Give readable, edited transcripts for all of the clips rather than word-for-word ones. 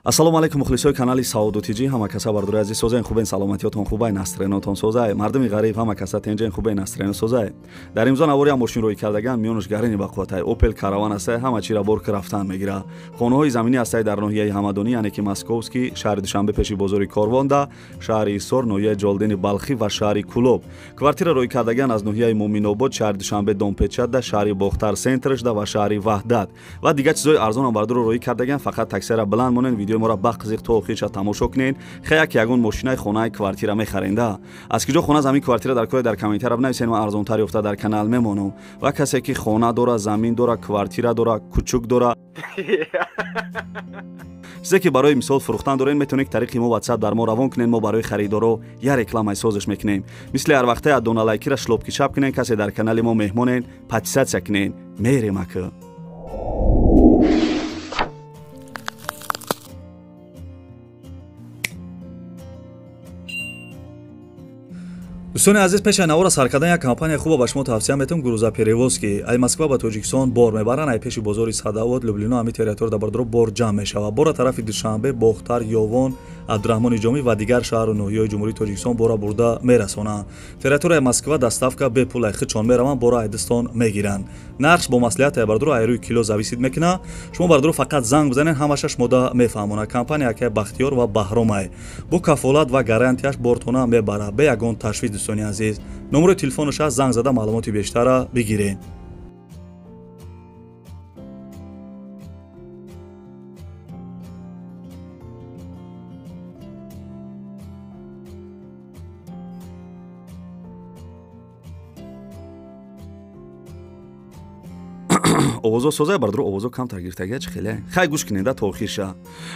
Ассалому алайкум мухлисои канали Саодо ТЖ. Ҳама каса бардори азиз созаен, хубен, саломатиётон хубай, настроенотон созай. Мардуми ғариб ҳама каса тенҷен, хубен, настроено созай. Дар имзо навори ҳам мошин рӯй кардаган, миёнаш гарини ба қувватай Opel Caravan астай, ҳама чира бор ки рафтан мегира. Хонаҳои заминӣ ҳастай дар ноҳияи Ҳамадонӣ, яъне ки Московский, шаҳри Душанбе пеши бозори Корвонда, шаҳри Исор, ноҳияи Ҷолдини Балхӣ ва шаҳри Кулоб. Квартира рӯй кардаган аз ноҳияи Муминобод, шаҳри Душанбе Домпечада, шаҳри Бохтар центршда ва шаҳри Ваҳдат. Ва дигар чизои арзонам бардоро рӯй кардаган, фақат таксияра баланд монен, видеои моро бақизиқ то охирша тамошо кунед. Хеяк ягон мошинаи хонаи квартира мехаренда. Аз киҷо хона замин квартира дар кори дар комментария бинависен, ма арзонтар ёфта дар канал мемонам. Ва касе ки хона дора, замин дора, квартира дора, кучук дора, чизе ки барои мисол фурӯхтан дорем, метавонед тариқи мо WhatsApp дар мо равон кунед, мо барои харидоро я рекламаи созиш мекунем. Мисли ҳар вақте аддона лайкира шлопки чап кунед, касе дар канали мо меҳмонен, подписатсия кунед. Мерем ака. Дӯстони азиз, пеши навора сар кардан як компания хуба ба шумо тавсия метавам, грузоперевозки. Ай Москва ба Тоҷикистон бор мебаранд, ай пеши бозори Садавод, Люблино, ҳами территория дар бардоро бор ҷамъ мешавад. Бора тарафи Душанбе, Бохтар, Ёвон, Абдураҳмони Ҷомӣ ва дигар шаҳру ноҳияҳои Ҷумҳурии Тоҷикистон бора бурда мерасонанд. Территорияи Москва доставка бепул, ай хичон мераванд, бора ай дастон мегиранд. Нархш бо маслиҳат ай бардоро ай рӯи кило зависит мекунад. Шумо бардоро фақат занг бизанед, ҳамаша шумода мефаҳмонад. Компания акай Бахтиёр ва Баҳромай. Бо кафолат ва гарантияш бортона мебарад, бе ягон ташвиш. Дӯстони азиз, номерои телефонаш аст, занг зада маълумоти бештара бигиред. Овозо созай бардоро, овозо камтар гирифтагия чи хеле. Хай гӯш кунед то охирша.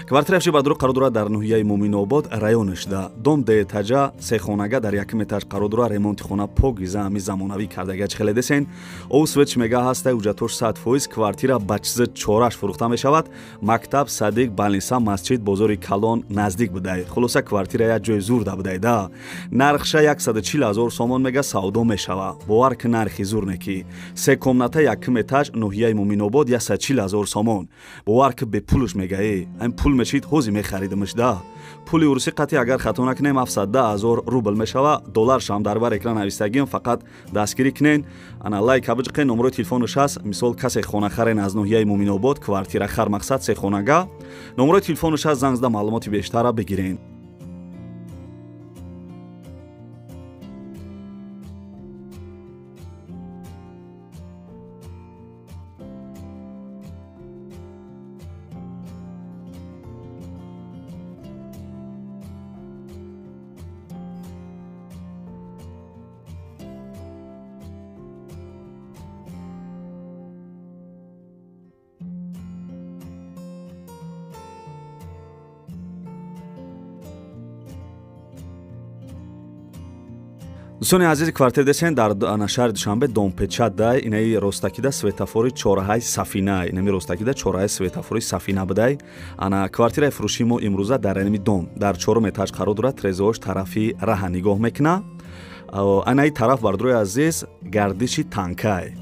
Квартираи бардоро қарор дорад дар ноҳияи Муминобод районашда. Дом деэтажа, сехонага дар якум этаж қарор дорад, ремонти хона покиза ҳами замонавӣ кардагия чи хеле десен. Ов свет мега ҳастай, ҳуҷҷатош 100%, квартира ба чизи чораш фурӯхта мешавад. Мактаб, садик, балниса, масҷид, бозори калон наздик будай. Хулоса квартира як ҷои зурда будай да. Нархша 140 000 сомон мега савдо мешавад. Бовар ки нархи зур неки. Се комната якум этаж ноҳияи Муминобод 140 000 сомон. Бовар ки бепулш мегаe. Ҳам пул мешид, ҳози мехаридимш да. Пули урусӣ қатъи агар хато накунем 710 000 рубл мешава. Долларшам дар бар экран навистагиам, фақат дастгирӣ кунен. Ана лайк абиҷиқен, номерои телефонаш ҳаст. Мисол касе хонахарен аз ноҳияи Муминобод, квартира хар мақсад сехонага. Номерои телефонаш ҳаст, занг зада маълумоти бештара бигирен. Дӯстони азиз, квартир десен дар шаҳри Душанбе Домпечадай, инаи ростакида светофори чораҳаи Сафина, инами ростакида чораҳаи светофори Сафина будай. Ана квартираи фурӯшии мо имрӯза дар инами дом дар чорум этаж қарор дорад, трезош тарафи раҳа нигоҳ мекунад. Анаи тараф бардорои азиз гардиши танкай,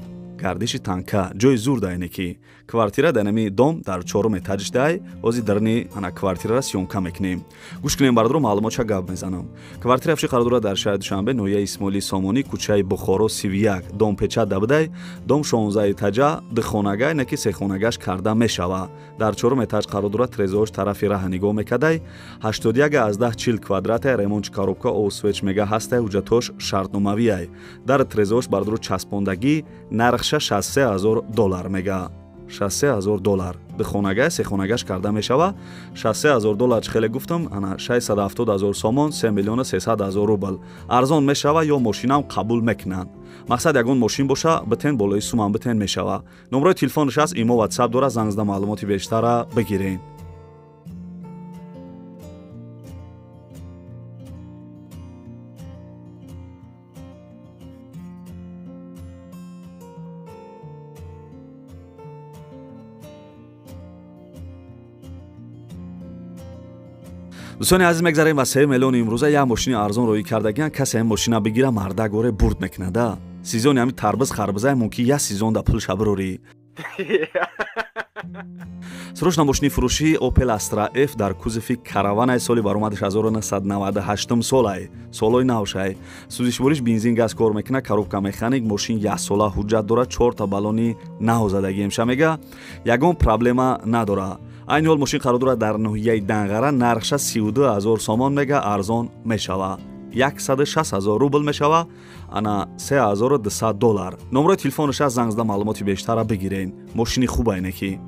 гардиши танка ҷои зур да ине ки квартира дар инами дом дар чорум этажш дай. Ҳозир дарни ана квартирара съёмка мекунем. Гӯш кунем бардоро, маълумотша гап мезанам. Квартира фши қарор дорад дар шаҳри Душанбе, ноҳияи Исмоили Сомонӣ, кӯчаи Бухоро 31, дом печада будай. Дом 16 этажа, духонага, ине ки сехонагаш карда мешава. Дар чорум этаж қарор дорад, трезош тарафи раҳа нигоҳ мекардай. 81 аз 10 40 квадрата, ремонти коробка, ов свет мега ҳастай, ҳуҷҷатош шартномавиай. Дар трезош бардоро часпондагӣ, нархша 63 000 доллар мега. 63 000 доллар. Духонага, сехонагаш карда мешава. 63 000 доллар чи хеле гуфтам, ана 670 000 сомон, 3 миллиона 300 000 рубл. Арзон мешава ё мошинам қабул мекунанд. Мақсад ягон мошин боша, битен болои сумам битен мешава. Номерои телефонаш аст, имо WhatsApp дора, занг зада маълумоти бештара бигирен. Дӯстони азиз, мегзарем ва 3 миллион имрӯза як мошини арзон роӣ кардагиан. Касе ин мошина бигира, мардак оре бурд мекунада. Сезони ҳами тарбиз харбизай мумкин як сезон да пулша бирорӣ. Срочно мошини фурӯшӣ Opel Astra F дар кузови караванай, соли баромадаш 1998 солай, солҳои навшай. Сӯзишвориш бензин газ кор мекунад, коробка механик, мошин яксола ҳуҷҷат дорад, чорта баллони нав задагиемша мега, ягон проблема надорад. Айни ҳол мошин қарор дорад дар ноҳияи Данғара, нархша 32 000 сомон мега, арзон мешавад. 160 000 рубл мешава, ана 3200 доллар. Номерои телефонаш аст, занг зада маълумоти бештарро бигирен. Мошини хуба инеки.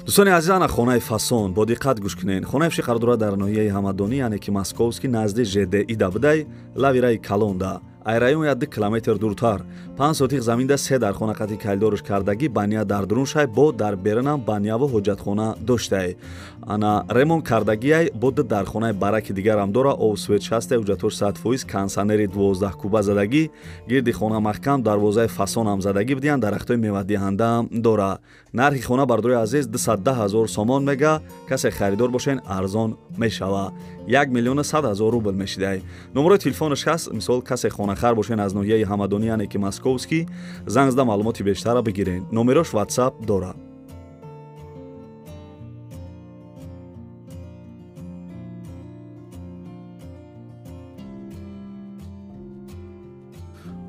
Дӯстони азиз, ана хонаи фасон, бо диққат гӯш кунед. Хонаи фши қарор дорад дар ноҳияи Ҳамадонӣ, яъне ки Московский, назди ЖДИ да будай, лавираи калонда. Ай район 1 километр дуртар. 5 сотих заминда 3 дархона қати калидорш кардагӣ, баня дар дурун шай, бо дар берунам баняву ҳоҷатхона доштай. Ана ремонт кардагиай, бо ду дархонаи бараки дигарам дора, об свет шастай, ҳуҷҷатош 100%, кондиционери 12 куба задагӣ, гирди хона маҳкам, дарвозаи фасонам задагӣ бидиҳанд, дарахтои мевадиҳандаам дора. Нархи хона бардори азиз 210 000 сомон мега, касе харидор бошен арзон мешава. 1 100 000 рубл мешидай. Номерои телефонаш ҳаст, мисол касе хонахар бошен аз ноҳияи Ҳамадонӣ, яъне ки Московский, занг зада маълумоти бештарро бигирен. Номерош WhatsApp дора.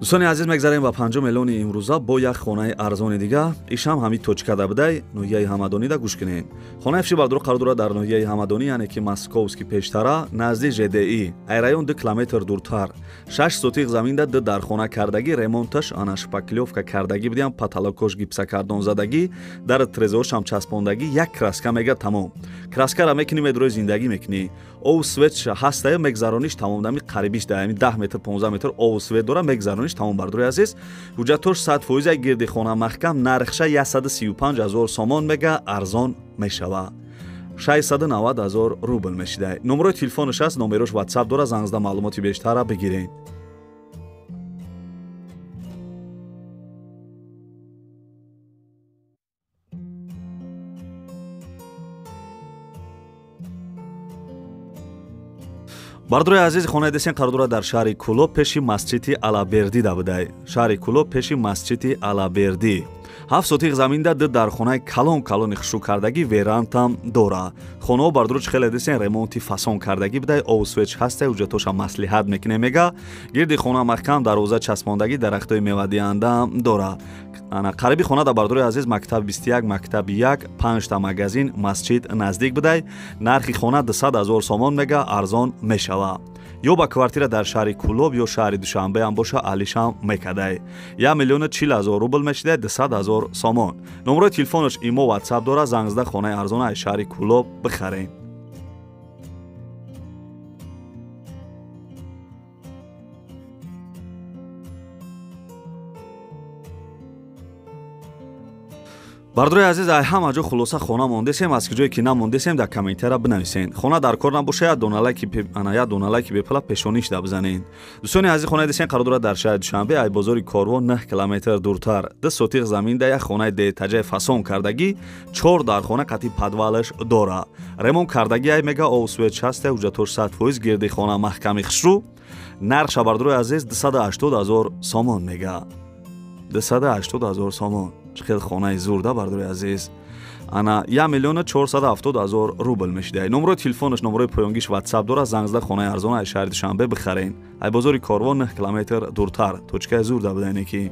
Дӯстони азиз, мегзарем ба 5 миллиони имрӯза бо як хонаи арзони дига. Ишам ҳамин точкада будай, ноҳияи Ҳамадонида, гӯш кунед. Хонаи фши бардор қарор дорад дар ноҳияи Ҳамадонӣ, яъне ки Московский пештара, назди ЖДИ, ай район 2 километр дуртар. 6 сотих заминда 2 дархона кардагӣ, ремонташ ана шпаклёвка кардагӣ бидиҳам, потолокош гипсокартон задагӣ, дар трезоршам часпондагӣ, як краска мега тамом. Краскара мекунӣ, медрои зиндагӣ мекунӣ. Об свет ҳастаю мегзарониш тамом, дами қарибиш да, ами 10 метр 15 метр об свет дора, мегзарониш тамом. Бардори азиз, ҳуҷҷатош 100%, гирди хона маҳкам, нархша 135 000 сомон мега, арзон мешава. 690 000 рубл мешидай. Номерои телефонаш аст, номерош WhatsApp дора, занг зада маълумоти бештарро бигиред. Бардори азиз, хонаи десен қарор дорад дар шаҳри Кӯлоб, пеши масҷиди Алабердӣ да будай. Шаҳри Кӯлоб, пеши масҷиди Алабердӣ. 7 сотих заминда 2 дархонаи калон калони хушрӯ кардагӣ, верантам дора. Хонаҳо бардоро чӣ хеле десен ремонти фасон кардагӣ будай, об свеч ҳастай, ҳуҷҷатоша маслиҳат мекунем мега. Гирди хона маҳкам, дарвоза часпондагӣ, дарахтои мевадиҳандаам дора. Ана қариби хона да бардори азиз мактаб 21, мактаби 1, 5 та магазин, масҷид наздик будай. Нархи хона 200 000 сомон мега, арзон мешава. Ё ба квартира дар шаҳри Кӯлоб ё шаҳри Душанбе ҳам боша, алишам мекадай. 1 040 000 рубл мешидай, 200 000 сомон. Номерои телефонаш имо WhatsApp дора, занг зада хонаи арзона аз шаҳри Кӯлоб бихарем. Бардори азиз, ай ҳама ҷо хулоса хона мондесем, аз ҷое ки намондесем дар комментария бинависен. Хона дар кор набоша, як дона лайки бепула пешониш да бизанед. Дӯстони азиз, хонаи десен қарор дорад дар шаҳри Душанбе, ай бозори Корвон 9 километр дуртар. 2 сотих заминда як хонаи деҳтаҷаи фасон кардагӣ, 4 дархона қати подвалаш дора. Ремонт кардагӣ ай мега, об свет шастай, ҳуҷҷатош 100%, гирди хона маҳками хушрӯ. Нархша бардори азиз 280 000 сомон мега. 280 000 сомон. Чӣ хел хонаи зурда бардори азиз. Ана 1 470 000 рубл мешидай. Номерои телефонаш, номерои поёнгиш WhatsApp дора, занг зада хонаи арзона аз шаҳри Душанбе бихарен. Ай бозори Корвон 9 километр дуртар. Точкаи зурда будаине ки.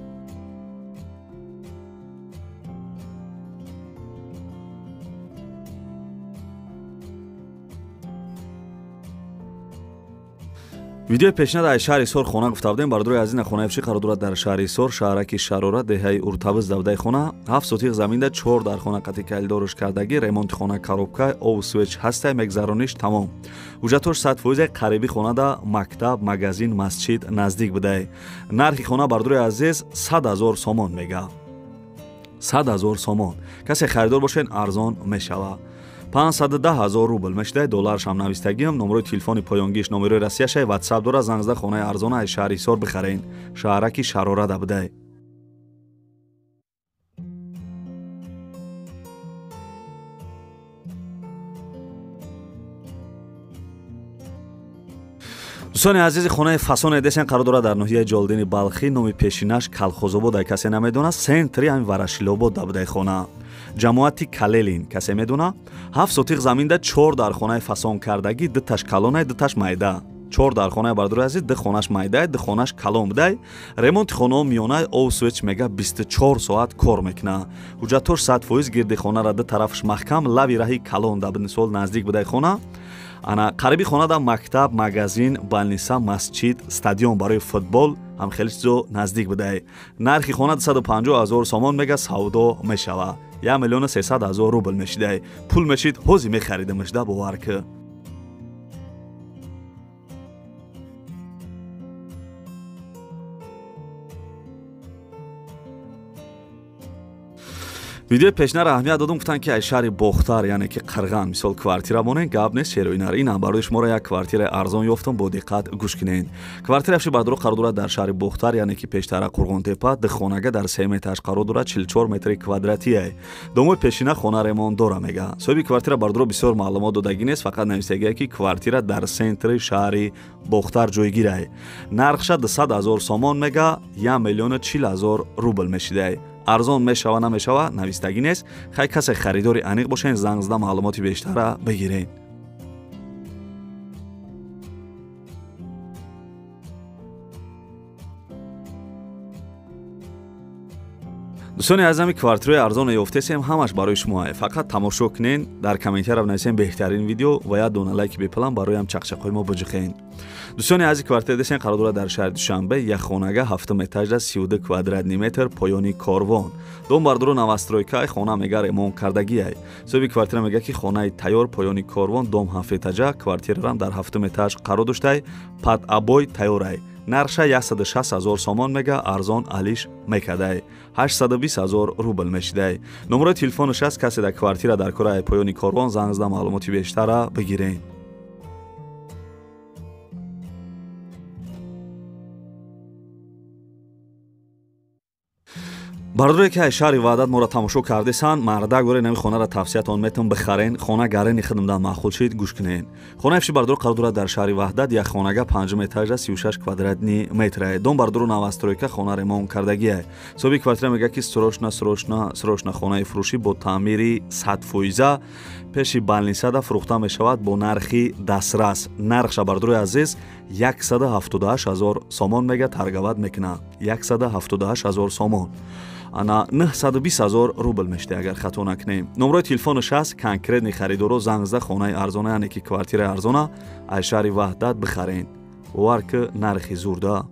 Видеои пешина дар шаҳри Ҳисор хона гуфта будем. Бардори азиз, хонаи фши қарор дорад дар шаҳри Ҳисор, шаҳраки Шарора, деҳаи Уртабиз давдаи хона. 7 сотих заминда 4 дархона қати калидорш кардагӣ, ремонти хона коробка, об свеч ҳастай, мегзарониш тамом. Ҳуҷҷатош 100%, қариби хонада мактаб, магазин, масҷид наздик будай. Нархи хона бардори азиз 100 000 сомон мега. 100 000 сомон. Касе харидор бошен арзон мешава. 510 000 рубл мешидай, долларшам навистагиам. Номерои телефони поёнгиш, номерои Россияшай, WhatsApp дора, занг зада хонаи арзона аз шаҳри Ҳисор бихарен. Шаҳраки Шарорада будай. Дӯстони азизи, хонаи фасоне десен қарор дорад дар ноҳияи Ҷолдини Балхӣ, номи пешинаш Калхозобод, ай касе намедонад, центри ҳамин Варашилобод да будай хона. Ҷамоати Калелин касе медона? 7 сотиқ заминда 4 дар хонаи фасон кардагӣ, дуташ калонай, дуташ майда. 4 дар хонаи бардори азиз, ду хонаш майдай, ду хонаш калон будай. Ремонти хонаҳо миёнай, ов свеч мега 24 соат кор мекуна. Ҳуҷҷатош 100%, гирди хонара ду тарафаш маҳкам, лави раҳи калон да мисол наздик будай хона. Ана қариби хонада мактаб, магазин, балниса, масҷид, стадион барои футбол ҳам хеле чизо наздик будай. Нархи хона 250 000 сомон мега, савдо мешава. 1 300 000 рубл мешидай. Пул мешид, ҳози мехаридамаш да, бовар ки. Видеои пешнара аҳамият додум, гуфтанд ки аз шаҳри Бохтар, яъне ки Қирған, мисол квартира монен, гап нест шероинар. Инам барои шуморо як квартираи арзон ёфтам, бо диққат гӯш кунед. Квартира ши бардоро қарор дорад дар шаҳри Бохтар, яъне ки пештара Қурғонтепа, ду хонага дар 3 метраш қарор дорад, 44 метри квадратия. Домои пешина хона ремонт дора мега. Соҳиби квартира бардоро бисёр маълумот додагӣ нест, фақат нависагия ки квартира дар центри шаҳри Бохтар ҷойгирай. Нархша 200 000 сомон мега, 1 040 000 рубл мешидай. Арзон мешава намешава навистагӣ нест. Хай касе харидори аниқ бошен, занг зада маълумоти бештара бигирен. Дӯстони азизами, квартираи арзоне ёфтесем, ҳамаш барои шумоае. Фақат тамошо кунен, дар комментария бинависен беҳтарин видео ва як дона лайки бепалам бароям чақчақҳои мо биҷиқен. Дӯстони азиз, квартира десен қарор дорад дар шаҳри Душанбе, як хонага 7 этажда 32 квадратни метр, поёни корвон. Дом бардоро новостройка, хона мега ремонт кардагиай. Соҳиби квартира мега ки хонаи тайёр, поёни корвон, дом 7 этажа, квартирарам дар 7 этаж қарор доштай, пад обой тайёрай. Нарша 160 000 сомон мега, арзон алиш мекадай. 820 000 рубл мешидай. Номерои телефонаш аст, касе дар квартира дар кораи поёни корвон занг зада маълумоти бештара бигирен. Бардоре ки аз шаҳри Ваҳдат моро тамошо кардесанд, мардак горе нами хонара тавсиятон метон бихарен. Хона гарени хидмдан маъқул шид, гӯш кунен. Хонаи фиши бардоро қарор дорад дар шаҳри Ваҳдат, як хонага 5 этажа 36 квадратни метра. Дом бардоро новостройка, хона ремонт кардагия. Соҳиби квартира мега ки срочно срочно срочно хонаи фурӯшӣ бо таъмири 100% пеши балнисада фурӯхта мешавад бо нархи дастрас. Нархша бардорои азиз 178 000 сомон мега, торговать мекунад. 178 000 сомон. Ана 920 000 рубл меште, агар хато накунем. Номерои телефонаш аст, конкретни харидоро занг зада хонаи арзона, яъне ки квартираи арзона аз шаҳри Ваҳдат бихарен. Бовар ки нархи зурда.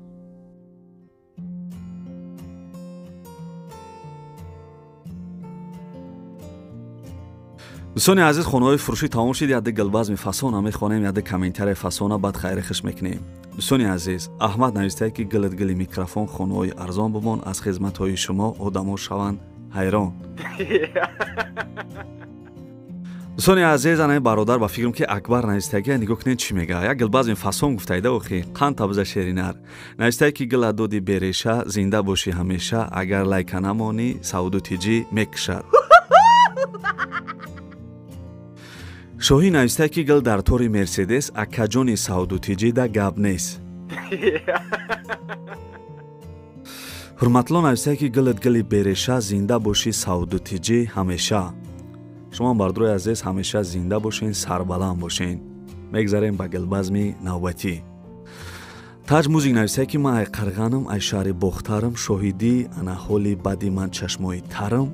Дӯстони азиз, хонаҳои фурӯшӣ тамом шид, яде гулбазми фасона мехонем, яде комментарияи фасона, баъд хайри хиш мекунем. Дӯстони азиз, Аҳмад навистае ки гилит гили микрофон, хонаҳои арзон бимон, аз хизматҳои шумо одамо шаванд ҳайрон. Дӯстони азиз, анаи бародар ба фикрам ки Акбар навистагия, нигоҳ кунед чӣ мега. Як гулбазми фасон гуфтаида охи, қанд табза шеринар. Навистае ки гила доди береша, зинда бошӣ ҳамеша, агар лайка намонӣ, савду тиҷӣ мекушад. Шоҳӣ навистае ки гил дар тори Мерседес, акаҷони савду тиҷида гап нест. Ҳурматло навистае ки гилит гили береша, зинда бошӣ савду тиҷӣ ҳамеша. Шумоам бардорои азиз ҳамеша зинда бошен, сарбаланд бошен. Мегзарем ба гулбазми навбатӣ. Таҷ музик навистае ки ман ай Қарғанам, ай шаҳри Бохтарам, шоҳидӣ ана ҳоли бади ман чашмои тарам,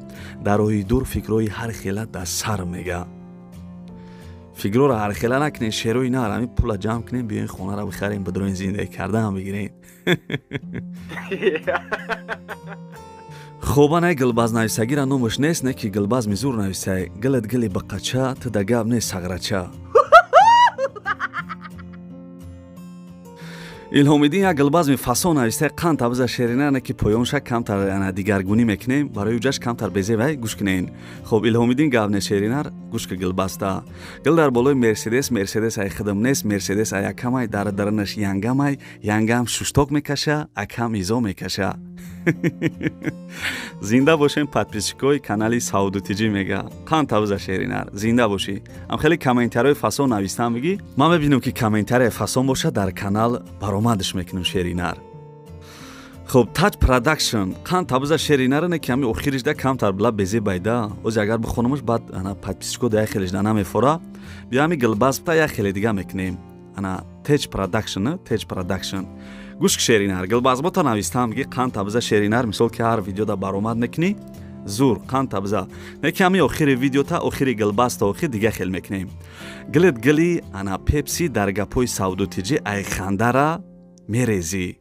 дар роҳи дур фикрҳои ҳар хела дар сар мега. Фикрҳоро ҳар хела накунед, шерои нар, ҳамин пула ҷамъ кунем, биёен хонара бихарем, бидроен зиндагӣ кардаам бигирем. Хоба не гулбаз нависагира номаш нест, не ки гулбаз мизур нависай. Гилит гили бақача, ту да гап нест сағрача. Илҳомиддин як гулбазми фасон навистай, қанд табза шерина, не ки поёнша камтар дигаргунӣ мекунем, барои уҷаш камтар безевай, гӯш кунен. Хоб, Илҳомиддин гап не шеринар, гӯш ки гулбаста. Гул дар болои Мерседес, Мерседес ай хидм нест, Мерседес ай акамай, дар даранаш янгамай, янгам шушток мекаша, акам изо мекаша. Зинда бошем, подписчикои канали Сауду Тиҷӣ мега. Қанд табза, шеринар, зинда бошӣ. Ам хеле комментариҳои фасон навистам, бигӣ, ман мебинам, ки комментария фасон бошад, дар канал баромадаш мекунам, шеринар. Хуб, Таҷ Продакшн, қанд табза, шеринара. Не ки ҳами охиришда камтар била безе байда. Ози агар бихонамаш, баъд ана подписчико да як хелешда намефора. Биё, ҳами гилбазбта як хеле дига мекунем. Ана Теҷ Продакшн, Теҷ Продакшн, гӯш ки, шеринар, гилбазбота навистам, ки қанд табза, шеринар. Мисол ки ҳар видеода баромад мекунӣ, зур, қанд табза. Не ки ҳами охири видеота, охири гилбазта охир дига хел мекунем. Гилит гили ана пепси дар гапҳои Савдутиҷӣ айхандара мерезӣ.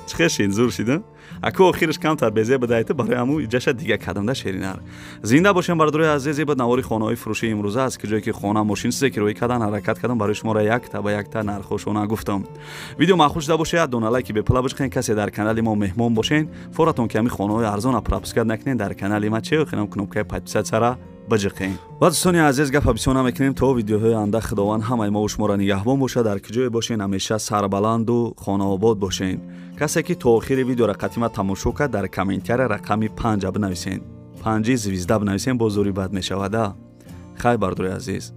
Чӣ хел шид? Зур шида. Аку охираш камтар безе бидайта, барои ҳаму иҷаша дига кардамда. Шеринар, зинда бошем. Бардорои азиз, буд навори хонаҳои фурӯшии имрӯза, аз ки ҷое ки хона, мошин, чизе ки рӯй кардан, ҳаракат кардам, барои шуморо якта ба якта нархошона гуфтам. Видео маъқул шуда боша, як дона лайки бепула бишқен. Касе дар канали мо меҳмон бошен, форатон ки ҳами хонаҳои арзона пропускать накунен, дар канали ма че хинам кнопкаи подписаться биҷиқем. Ва дӯстони азиз, гапа бисёр намекунем. То видеоҳои оянда Худованд ҳамаи мову шуморо нигаҳбон бошад. Дар куҷое бошен, ҳамеша сарбаланду хонаобод бошен. Касе ки то охири видеоро қатима тамошо кард, дар комментария рақами панҷа бинависен, панҷи звезда бинависен, боз зури бад мешавада. Хайр, бардори азиз.